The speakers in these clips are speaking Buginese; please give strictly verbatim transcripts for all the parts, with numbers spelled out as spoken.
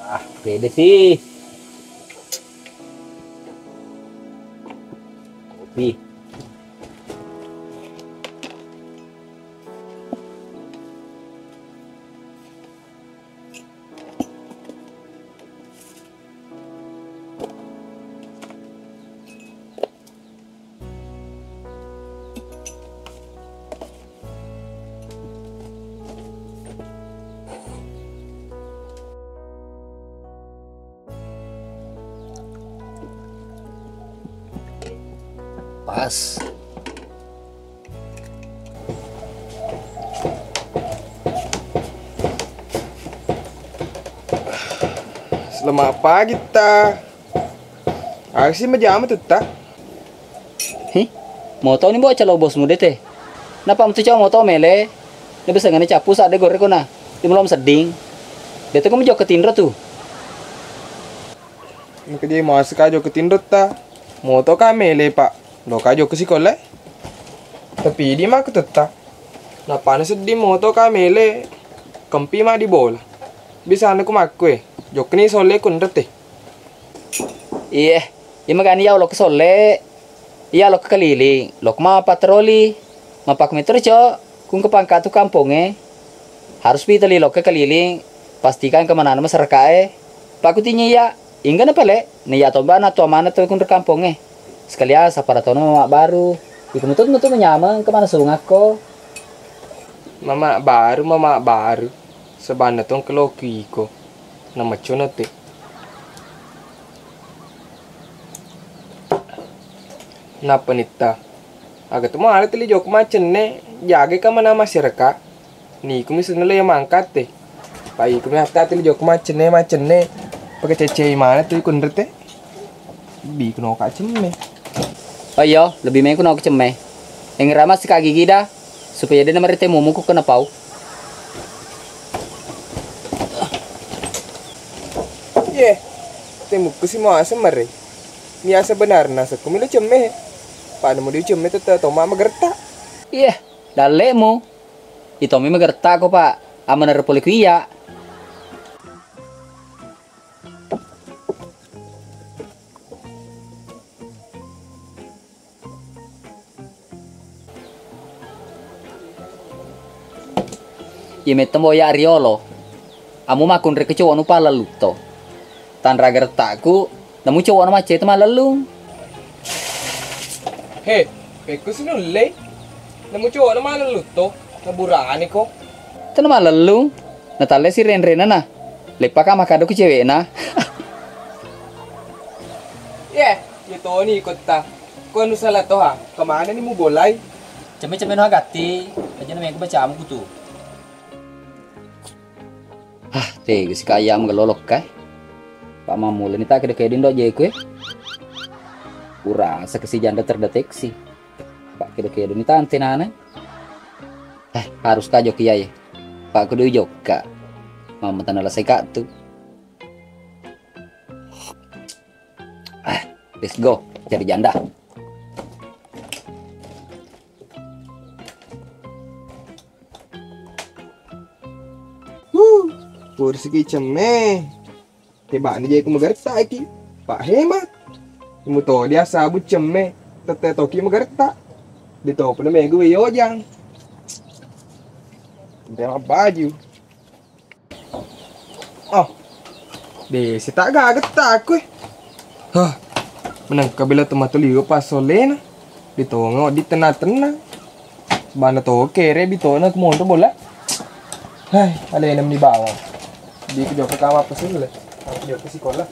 Ah, pede sih. Kopi. Pas. Selamat pagi, Ta. Aga si majama tu, Ta? Hi, moto ni bocah lo bosmu de te. Napa metu coba moto mele? Nabiasa ngene capu sa de gore kona. Di melom sedding. De tu kamu jokka tinro tu. Engka je mase ka jokka tinro, Ta. Moto ka mele, Pak. Lo ka jokka sikola. Tapi di maka tetta. Napana sedding moto ka mele. Kempi ma di bola. Bisana ku makkue. Jokkani solle ku nrete. Iye, iya magani iya lokka solle. Iya lokka keliling, lokka ma patroli. Mappaku metro, Cok. Kungka pangkatu kampongnge. Harus pi teli lokka keliling, pastikan kemanana masyarakae. Pakutinya iya, inggana pale, na iya tomba na tua mana tu kunra kampongnge. Sekalian sapara tono mama baru. Iko metut-metut menyameng kemana sungakko. Mama baru, mama baru. Sebanna tong keloki iko. Namaccono te. Nappa nitta. Aga tu mala tuli jokka maccenne, jagai kamana masyarakat. Niku mi senna lo iya mangkat te. Pa iku mi hatta tuli jokka maccenne, maccenne. Pake cecei mana tu iku nrete. Bi kuno ka cemme. Oh iya, lebih mai kuno ka cemme. Engrama sika gigi da, supaya de namarite mumu ku kena pau. Ye, temukku si mau asem mare. Ni asa benarna sekku milu cemme. Pada mau diu cemme tette toma magerta. Iye, dallemu. Itomi magerta ko, Pak. Amana repole ku iya. Iya metto boya riolo. Amu makkunre ke cowok nu palellutto. Tanra gerettaku, namu cowok nu macce tu malellung. He, pekku sinulle. Namu cowok nu malellutto, naburane ko. Tena malellung, natalle si renrena na. Leppa ka makado ku cewekna. Ye, ye toni kotta. Ko anu salah toha, kemana ni mubolai? Cemme-cemme no gatti, aja na megu bacamu kutu. Ah, tega si kaya magelolok kai. Pak mamula ni tak kedo-kedo ndo je kue. Urasa kesi janda terdeteksi. Pak kedo-kedo ni tante nana. Eh, harus ka jokka iyae. Pak kudu jokka. Mama tanah lasai ka tu. Ah, let's go. Cari janda. Huh, kursi ki cemme. Hebat ni je ku magerta ki. Pak hemat. Imu to dia sabu cemme. Tette toki magerta. Di topu na megu we yojang. Dia baju. Oh. De sita gaga takku. Hah. Menang kabela tematu liu pas solena. Di tongo di tena-tena. Bana to kere bitona ku monro bola. Hai, alena meni bawang. Di ku jokka kama pesul le. Aku jokka sikola.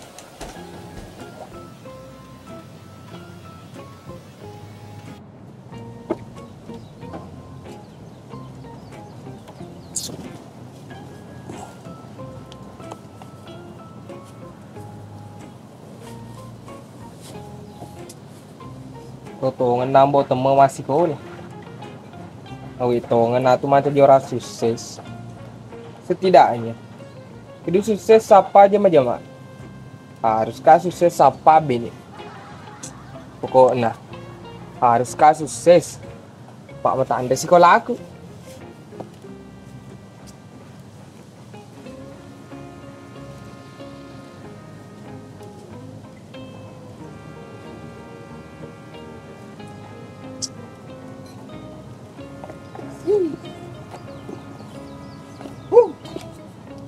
Totongeng nambo temme massikola. Awi tongeng natu mancaji orang sukses. Setidaknya, kudu sukses sappa jama-jama. Haruska sukses sappa bene. Pokokna, haruska sukses. Pak matanre sikolaku.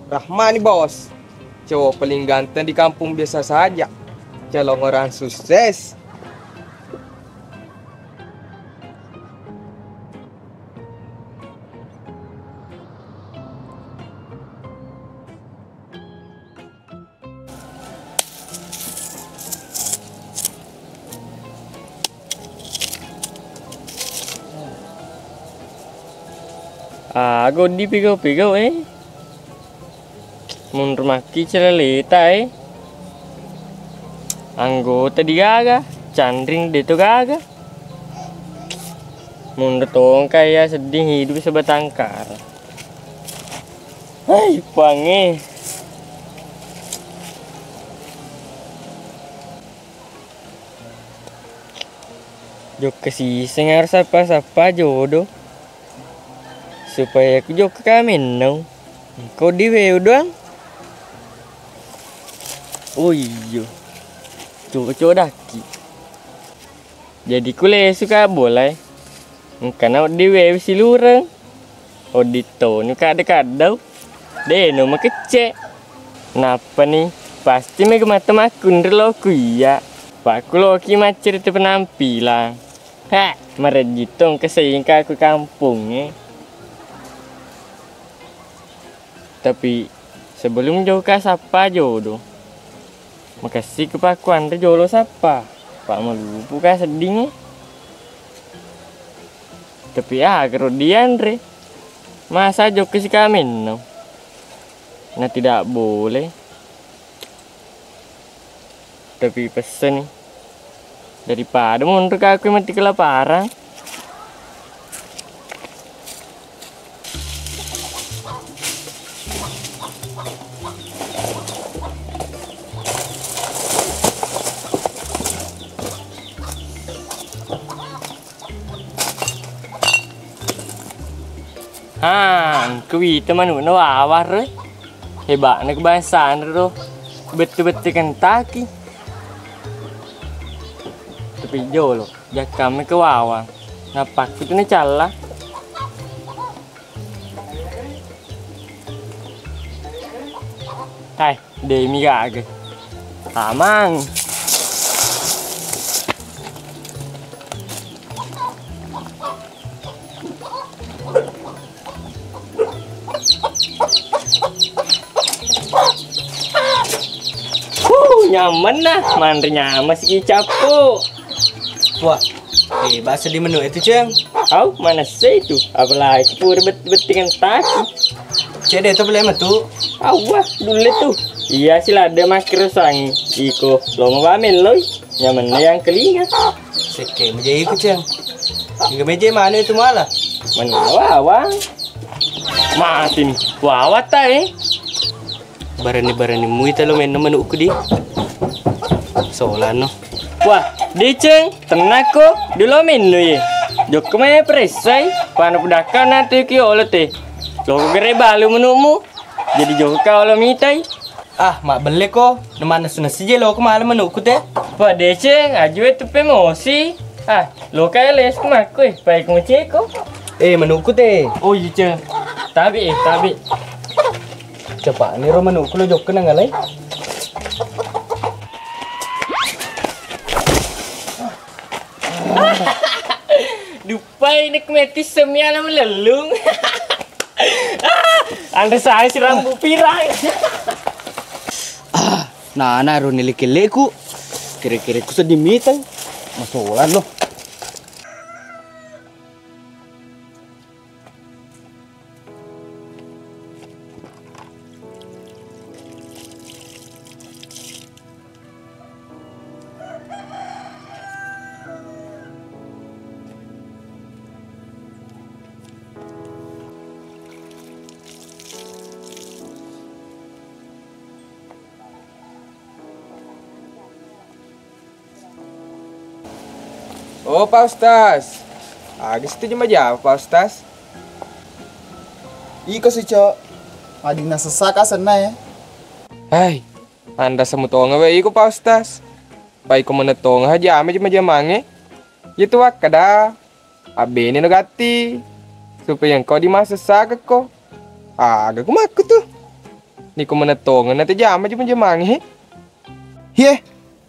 Rahmani bos, cowok paling ganteng di kampung biasa saja, calon orang sukses. Ah, godi pigau-pigau, eh. Munru makki celaleta, eh. Anggota digaga, canring deto gaga. Munru tongka ya sedding hidup sebatang kara. Hai, Puangnge. Jokka siseng harus sappa-sappa jodoh. Supaya ku jokka kamenno. Engko di weu doang. Oh iyo. Coba-coba daki. Jadi kulesu ka bola e. Engkana wedding wewi silureng. Wedding toni kadda-kaddau. Deno makecce. Nappani pasti mega mata makkunre lo ku iya. Pakkuloki maccerita penampilang. Ha, marejji tong kesengka ku kampongnge. Tapi sebelum jokka sappa jodoh, makessing ku pakkuanre jolo sappa, pak malupu ka seddingnge. Tapi agaro dianre, masa jokka sikamenno, na tidak boleh. Tapi pesseni, daripada monro ka aku mati kelaparan. Ha, engka wita manu'na wawang ro. Heba'na kebangsana ro. Bette-bette kentaki. Tapi jolo, jakkamme ke wawang. Nappakku tu nacalla. Hai. Demi gaga. Amang. Huh, nyamanna, manre nyameng siki cappu. Wah, hebat seddi menu itu, Ceng. Au, manessai tu. Apalagi pura bet-, bettingan taki. Cede tu boleh metu. Awah, dulle tu. Iya si ladde makkerosangi. Iko, lomo ba melloi. Nyamenna yang kelinga. Sekke meja iku, Ceng. Iga meja mana itu malah? Menawa, awang. Matin. Wawata, eh. Barani-barani mui talo menno manukku di. Solano. Wah, deceng, tennakko, dulu menno ye. Jokko mai pressai, pana pudakka na tu ki olo te. Loko gere balu menukmu. Jadi jokka olo mitai. Ah, mabbelle ko, namanna sunasi je loko mala manukku te. Wah, deceng, ajue tu pemosi. Ah, loka les ku makku, eh, pai ku maceko. Eh, manukku te. Oh, iya, Ceng. Tabe, eh, tabe. Cepa'ni ro manukku lo jokka nangalai. Dupai nek metis semia na melelung. Anda saya si rambu pirang. Ah, nana ro nilekeleku. Kere-kereku seddi mitang. Masolan lo. Oh, Pak Ustaz. Aga situ jama-jama, Pak Ustaz? Iko si, Cok. Madinna sessaka senna, eh. Hai, anrasa mutonga we iko, Pak Ustaz. Pa iko menettonga haji ame jama-jamange. Yetu wakkada, abbene no gatti. Supaya engkau dimasessakekko. Aga ku makku tu. Niko menettonga na te jama jama-jamange, he. Hie,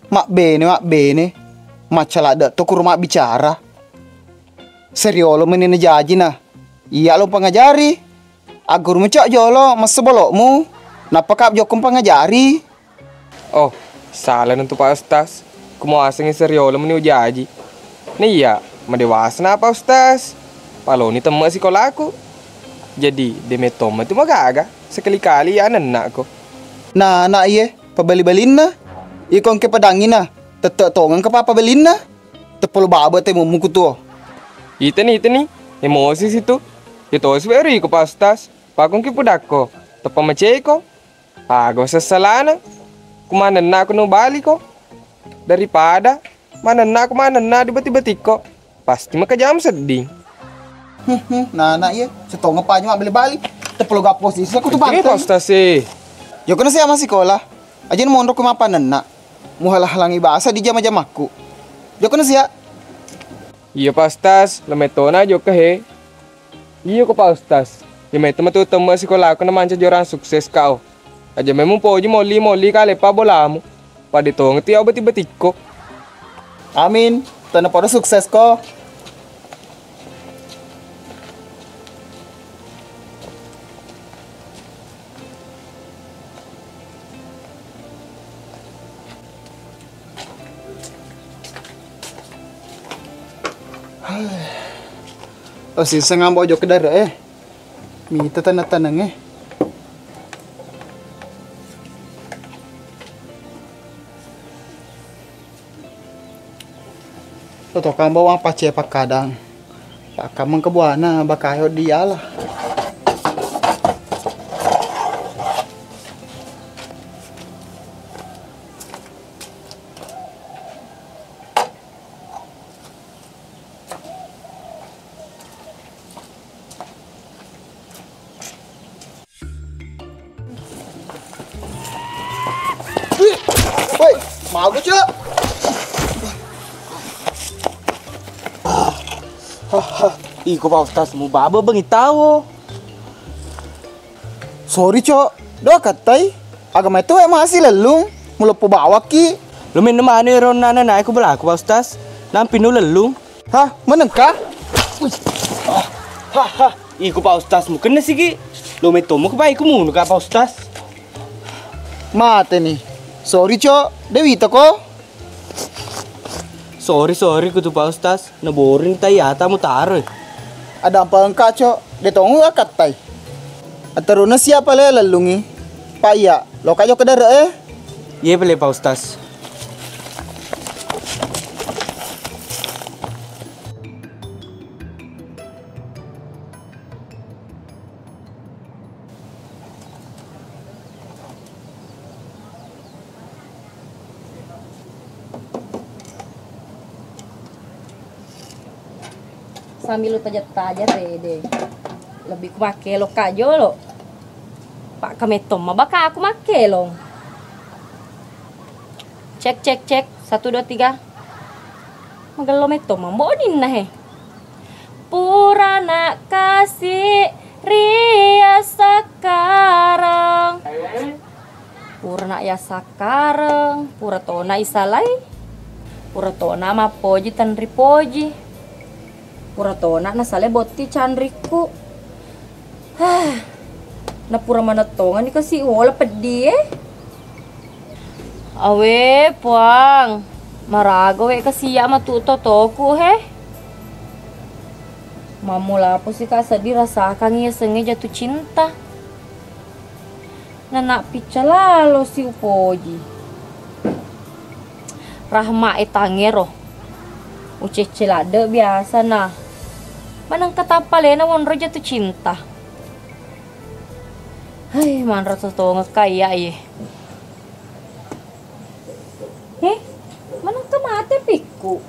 mabbene, mabbene. Macca ladde to kuro mabbicara. Seriolo meni na jaji na. Iya lo pangajari. Agguru mecok jolo, messe bolokmu. Nappa kap jokko pangajari. Oh, sala nuntu Pak Ustaz. Ku muasengngi seriolo meni ujaji. Na iya, madewasa na Pak Ustaz. Paloni temme sikolaku. Jadi, de mettomma tu magaga. Sekali-kali ya nenakko. Na, anak iye, pabali-balinna. Iko engke pedangina. Tette tongeng ke papa belinna. Teppolo baba te mummuku tuo. Iteni, iteni. Emosi situ. Itosi weru iko Pak Ustaz. Pakungki pudakko. Teppa maceko. Aga sessalana, ku manenna ku nu baliko, daripada manenna ku manenna di beti-betikko, pasti makajam sedding. Hmm, hmm, nana iye, setonga paju mabbali-bali, tepelo ga posisi aku tu. Oke, banteng. Pak Ustaz, eh. Jokna sia masikola, aja monro ku mapanenna, muhalang-halangi basa di jama-jamakku. Jokna sia. Iya Pak Ustaz, lemetona jokka he. Iya ko Pak Ustaz. Iya meto matu temme sikolaku na mancaji orang sukses kau. Aja memang poji molli-molli kale pa bolamu. Pada tong tiau beti-betikko. Amin. Tana pada sukses ko. Oh, siseng ambo jokka dare, eh. Mita taneng-taneng, eh. Toto kamba wang pacce pakkadang. Pakkameng kebuana bakayo diala. Woi, mago, Cok. Iko Pak Ustaz, mu baba bengi tawo. Sorry, Cok. Do kattai. Aga mai tuwe masi lellung. Muleppo bawakki. Lumenna manu ero nana nae ku belaku, Pak Ustaz. Nampi nu lellung. Hah, menengka? Wih. Ah, ha, ha. Iku Pak Ustaz mukenna sigi. Lo metto muka pai ku munu ka Pak Ustaz. Mate ni. Sorry, Cok. Dewi toko. Sorry, sorry kutu Pak Ustaz. Naboring tai ata mutaro. Ada apa engka, Cok? De tongu akattai. Ateruna siapa le lellungi? Pak iya, lo ka jokka dare, eh? Iye pale Pak Ustaz. Sambil lu taja-taja tede. Lebih ku makkelo ka jolo. Pak kametto mabaka aku makkelo. Cek, cek, cek. Satu, dua, tiga. Magello metto mamboninna he. Purana kasi ria sakkarang. Purana ya sakkarang, pura tona isalai. Pura tona mappoji tenri poji. Pura tona nasalai botti canrikku. Hah, napura manettongenni kasi wola peddi e. Awe, Puang, marago we kasi iya matu totoku he. Mammulapo si ka seddi rasakangngi yasengnge jatuh cinta. Nana picca lalo si upoji. Rahma e tangero. Ucecce ladde biasa na. Manengka tappalena wonro jatuh cinta. Hei, manro totongekka iya iye. He, manengka mate pikku.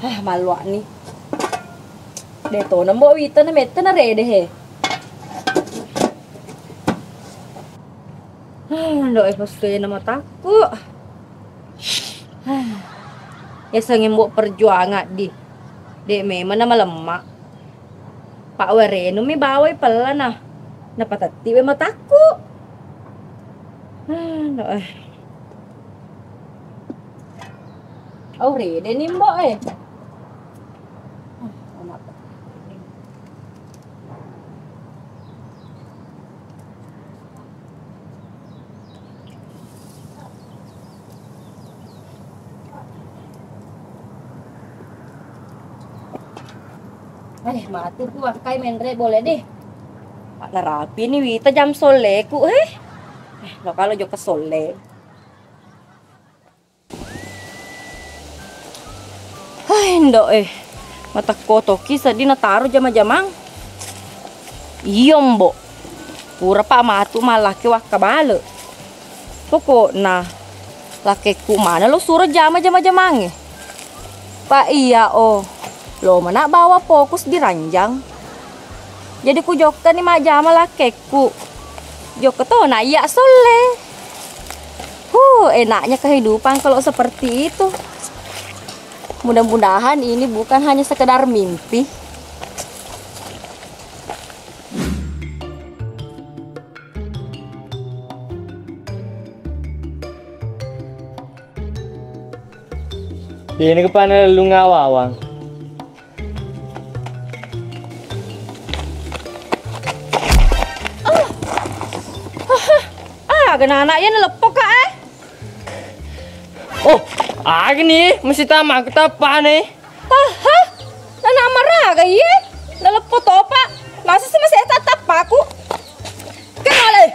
Ah, malluani. De' to nembo wita na metta na rede he. Ah, ndo e posse na matakku. Ah. Yasengnge mbo perjuangan di. De' memang na malemma. Pak warenu mi bawai pella na. Napatetti we matakku. Ah, ndo e. Au rede ni mbo e. Eh, matu ku wakkai menre bole deh. Pak narapi ni wita jam solleku eh. Eh, lo kalau jokka solle. Hai, ndo e. Matekko toki seddi nataro jama-jamang. Iyo, mbo. Pura pa matu mallaki wakkabale. Pokokna, lakkekku mana lo suro jama-jama-jamangnge. Pa iya, oh. Lo mana bawa fokus di ranjang. Jadi ku jokka ni majjama lakkekku. Jokka to na iya solle. Huh, enaknya kehidupan kalau seperti itu. Mudah-mudahan ini bukan hanya sekedar mimpi. Ini kepala lu ngawawang. Ah, ah, ah, aga anak ya naleppo ka eh. Oh, aga ni mesti tama aku tapane. Aha, nana maraga iye. Naleppo topa. Masa sih masih tetap aku. Kenale.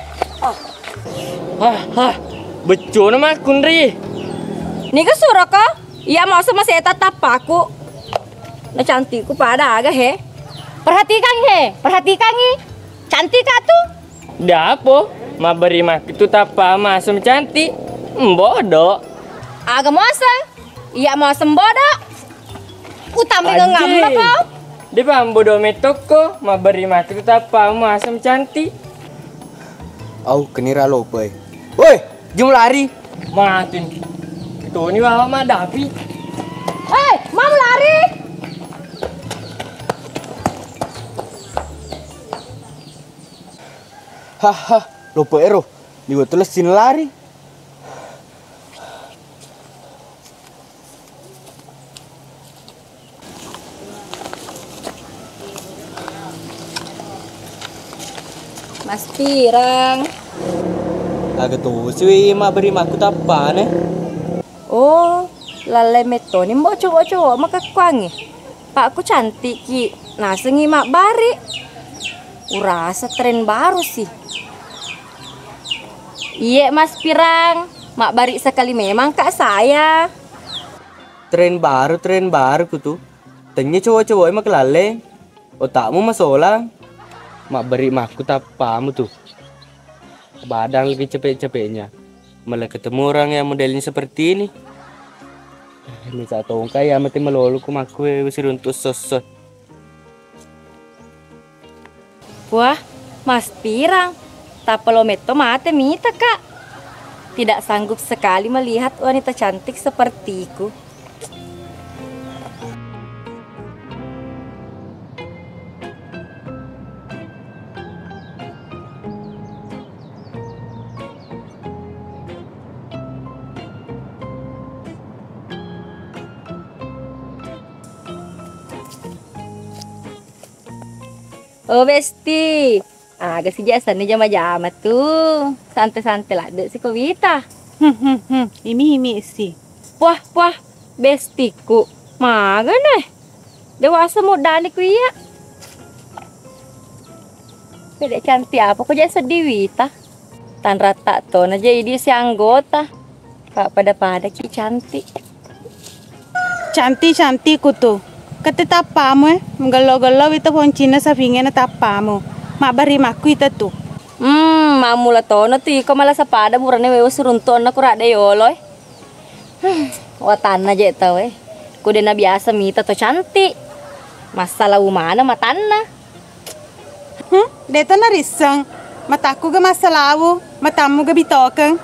Ah, ah, beccona makkunri. Niga suraka? Iya masa masih tetap aku. Na cantikku pada aga he. Perhatikan he, perhatikangi. Cantik kak tuh. Dapo, mabberi makku tu tappa masem cantik. Mbodo. Aga muaseng? Iya muaseng bodo. Utambai ngamma kau. De pa mbodo metokko, mabberi makku tu tappa masem cantik. Au kenira lope. Woi, jum lari. Matin. Toni wawa madapi. Hei, mau lari? Haha, lope ero. Liwat tulis sin lari. Mas Pirang. Aga tosi we mabberi makku tappane. Oh, lallai mettoni mbo cowo-cowo makekkuangngi. Pak ku cantikki, nasengngi mabbari. Urasa tren baru sih. Iye Mas Pirang, mabbari sekali memang kak saya. Tren baru, tren baru kutu. Tennya cowok-cowok makelalle. Otakmu masolang. Mabberi makku tappamu tuh. Badang lagi cepek-cepeknya. Malah ketemu orang yang modelnya seperti ini. Minta tongkai ya mati melolo ku makku siruntuk sosot. Wah, Mas Pirang, tappa lo metto mate mita, Kak. Tidak sanggup sekali melihat wanita cantik sepertiku. Oh, Besti. Aga si jasanna jama-jama tu. Sante-sante ladde si ko wita. Hmm, hmm, hmm. Imi-imi si. Puah, puah. Bestiku. Magana. Dewasa muddani ku iya. Pede cantik apa ko ja seddi wita. Tanratta tona ja idi si anggota. Pak pada-pada ki cantik. Cantik-cantik kutu. Kette tappamu eh, mgello-gello wita foncinna safinge na tappamu. Mabbari makku ita tu. Hmm, mammula tono tu iko malasa pada burane wewe suruntu onna kuradde yolo eh. Hmm, watanna je tau eh. Ko dena biasa mita to cantik. Massalawu maneng matanna. Hmm, deta narisseng. Matakku ga massalawu, matammu ga bitokeng.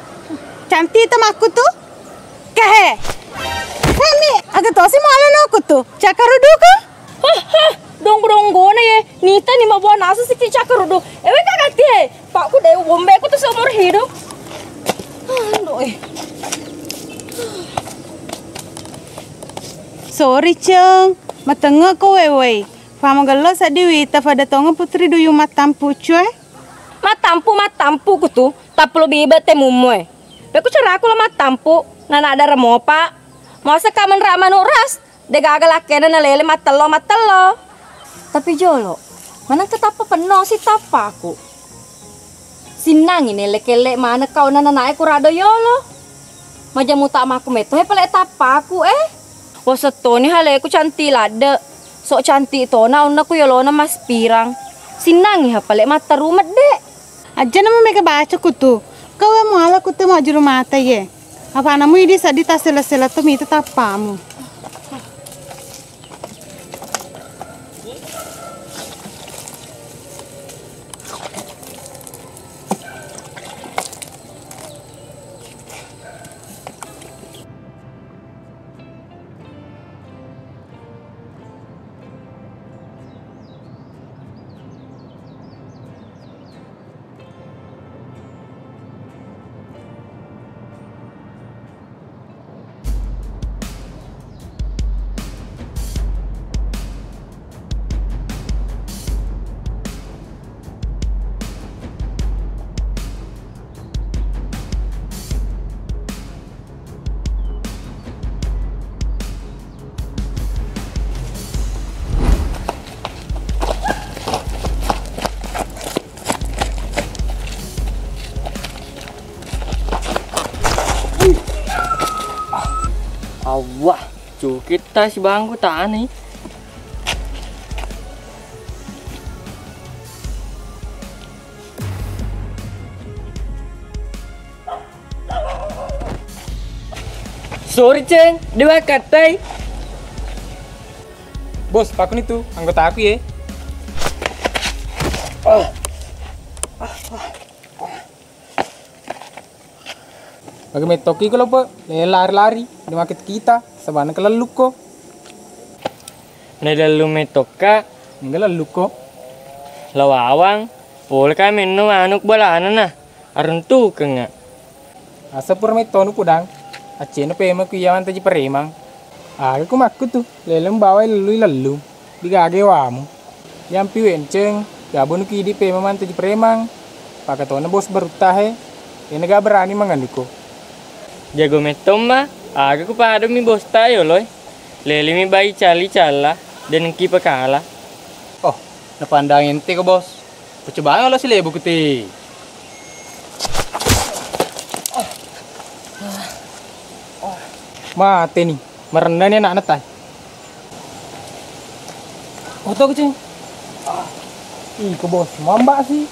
Cantik tamakku tu. Kehe. Hemi, aga tosi mualano aku tu. Cakaruduku. Hah, hah, donggo-donggona ye. Nita ni mabuang nasu siki cakarudu. Ewe kagati e. Pakku dé' ubombeku tu seumur hidup. Aduh, eh. Sorry, Ceng. Matengngeko, wewei. Famo gello seddi wita fada tongeng Putri Duyung mattampu, cue. Mattampu, mattampu kutu. Tappa lo bibe te mummoe. Pekku caraku lo mattampu. Nana dara mopa. Masa ka menra manu ras. Degaga lakkena nalele mattello-mattello. Tapi jolo, maneng katappa penno si tappaku. Sinnangi nelle kelle maneng kau nananae kurado yolo. Majamu tak maku metto he pale tappaku eh. Wasettoni haleku cantik ladde. Sok cantik tona onna ku yolona mas pirang. Sinnangi ha pale mattaru medde. Ajana mu mega baca kutu. Kau yang muala kutu majuru mata ye. Apa namu idi seddi tasela-sela tu mita tappamu. Allah, cukit ta si bangku tani. Sorry, Ceng, dewa kattai. Bos, pakuni tu, anggota aku ye. Bagi mettoki ko lopo, le lari-lari, di market kita, sabana kelellukko. Nalellu metokka. Enggak lellukko. Lawawang, pole ka menno manuk balana na. Aruntukengnga. Asa pura mettonu pudang, accena pemeng ku iya mantaji paremang. Aga ku makkutu, leleng bawai lellui lellung, digagai wamu. Yampi wenceng, gabonu ki idi pemeng mantaji paremang. Pakatona bos barutta he, ena ga berani manganuko. Jago mettomma, aga ku padomi bosta yoloi. Lelimi bai cali calla, denengki pakala. Oh, napandang ente ko bos. Percobaan lo si lebu kuti. Mateni, marennani anakna tai. Oto kucing. Ih, ke bos, mambak sih.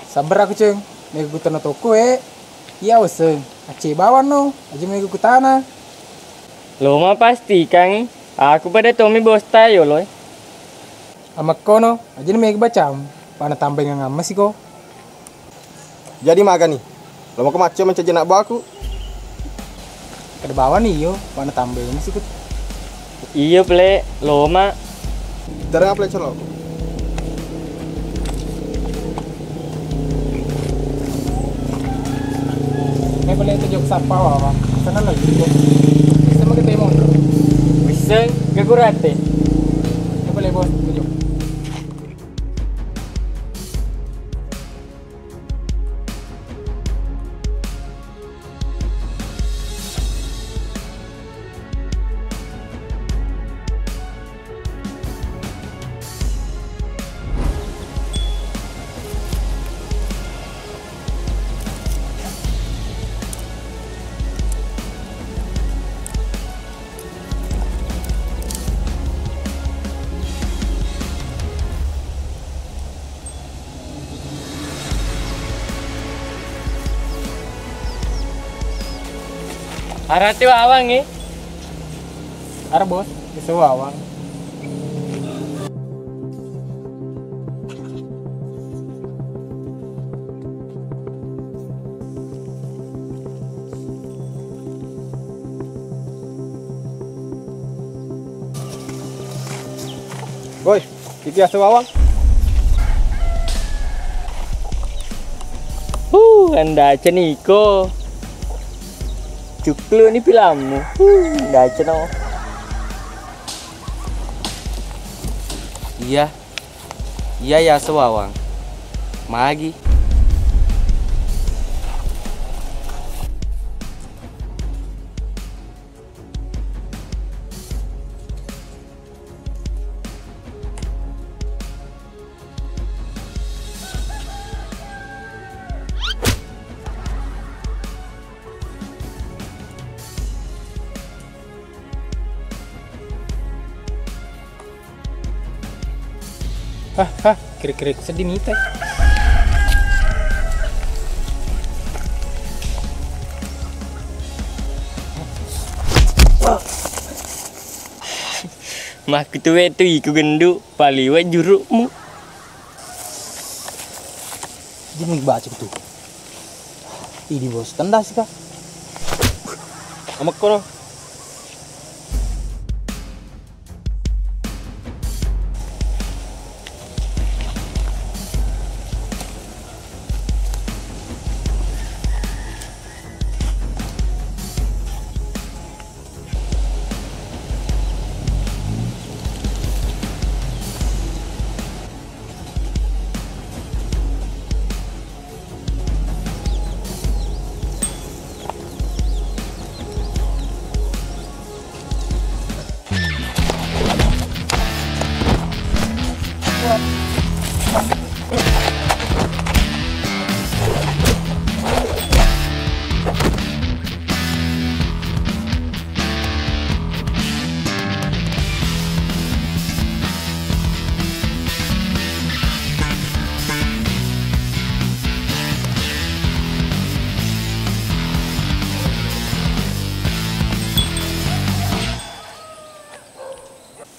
Sabar aku ceng. Mega kutana toko eh. Iya weseng. Acce bawang no. Aja mega kutana. Loma pastikangi. Aku pada tomi bosta yoloi. Amakkono, ajana mega bacam, pada tambengang amma siko. Jadi magani, lomako macco mancaji anak buahku. Kada bawani iyo, pada tambengang siko. Iyo ple, loma. Terang apa colo? Ini boleh tujuk sapa wawa. Sana lagi. Bisa mau ketemu. Bisa, gak kurate. Ini boleh bos tujuk. Arati wawangngi. Ara, Bos, iso Wawang. Woi, iki asu Wawang. Huh, andaca niko. Cuklu ni pilammu. Huh, andaca no. Iya. Iya, iya, asu Wawang. Magi. Hah, hah, kira-kira sedih mita. Makkutuwe tu iku gendu paliwa jurukmu. Jimik baca tu. Idi bos tendasi kah? Amakkono.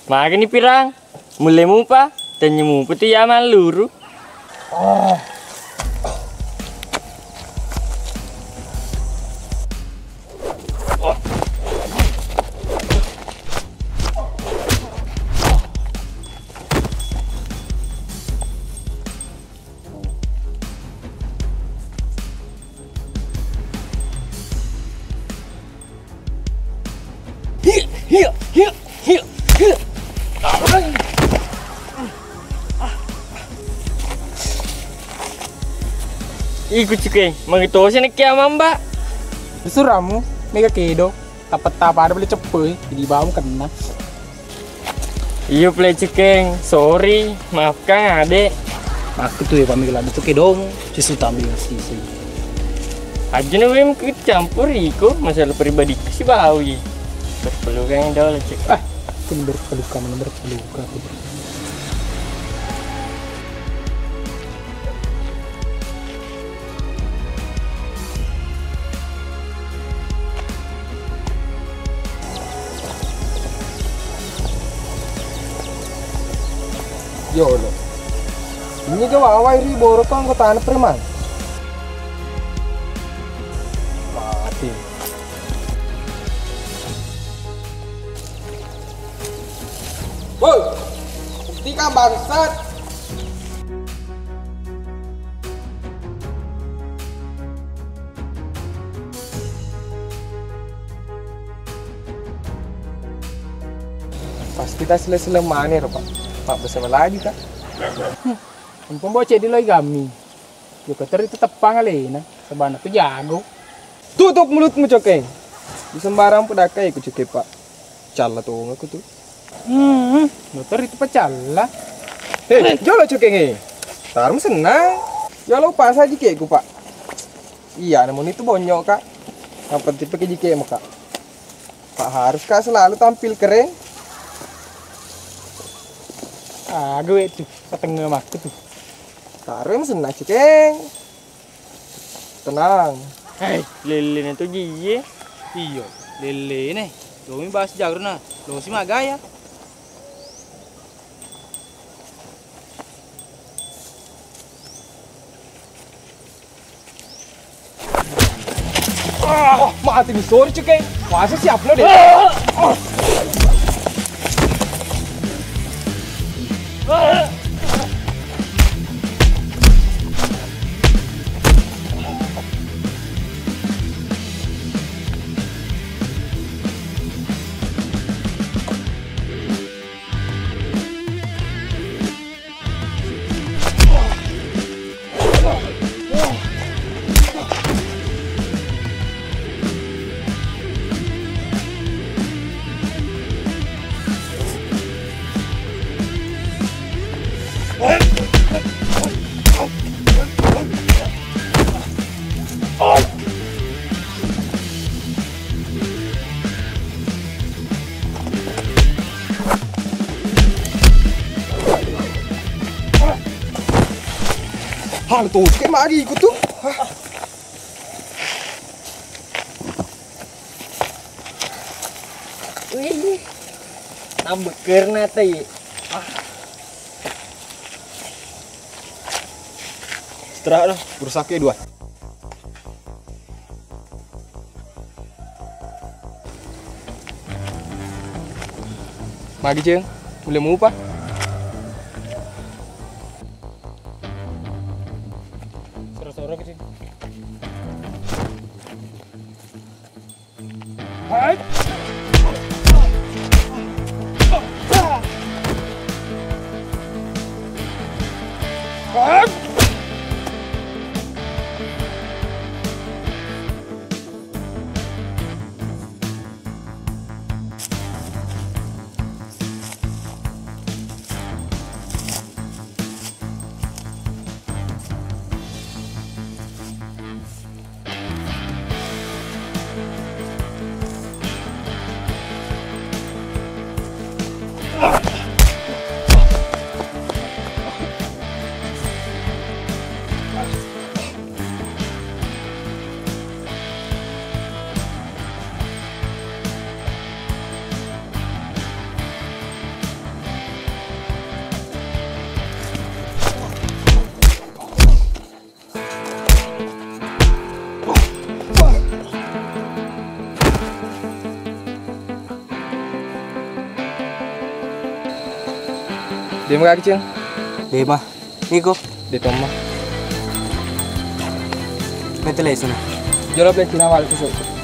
Magani pirang? Mulle mupa? Tenni mupa tu iya malluru. Iku cukeng, mangitosi nakke amamba. Suramu, mega kedo. Tapetta pada beli ceppe, jadi bau kena. Iyo, Plecekeng, sorry, maafkan, Adek. Aku tuh ya, pamit lagi tuh kedong, si Sultan bilang sih. Aja nih, Wim, ikut campur iko, masalah pribadi si bawi. Berpelukan dong, cek. Ah, aku berpelukan, mana berpelukan aku. Yolo. Ini ke wawa iri boro to anggotana preman. Mati. Woi, buktikan bangsat. Pasti ta sile-sile mane ro, Pak. Pak, bersama lagi, Kak. Empung bocek di loi gami. Joko teri tu teppang alena, sabana tu jago. Tutup mulutmu, Cokeng. Di sembarang pedakkai ku Cokeng, Pak. Calla tongeng ku tu. Hmm, motor itu pacalla. Hei, jolo Cokeng e. Tarum senang. Jolo pasang jikekku, Pak. Iya, namun itu bonyok, Kak. Yang penting pakai jikek, Kak. Pak harus, Kak, selalu tampil keren. Ah, gue tu, ketengah aku tu. Tarum senang, Cokeng. Tenang. Hei, lelene tu jiye. Iyo, lelene. Lomi bahas jagruna, losi magaya. Ah, mati ni, sorry, Cekeng. Masa siap lo deh. Hal tu, kayak magi ikut tuh. Wih, tambah karena tadi. Istirahat lah, berusaha ke dua. Magi, Ceng? Mulle mupa? Soro-soro, Ceng. De' magaki, Ceng? De' ma. Iko? De' tomma. Mete lesuna. Jolo beli Cina wal kusuk.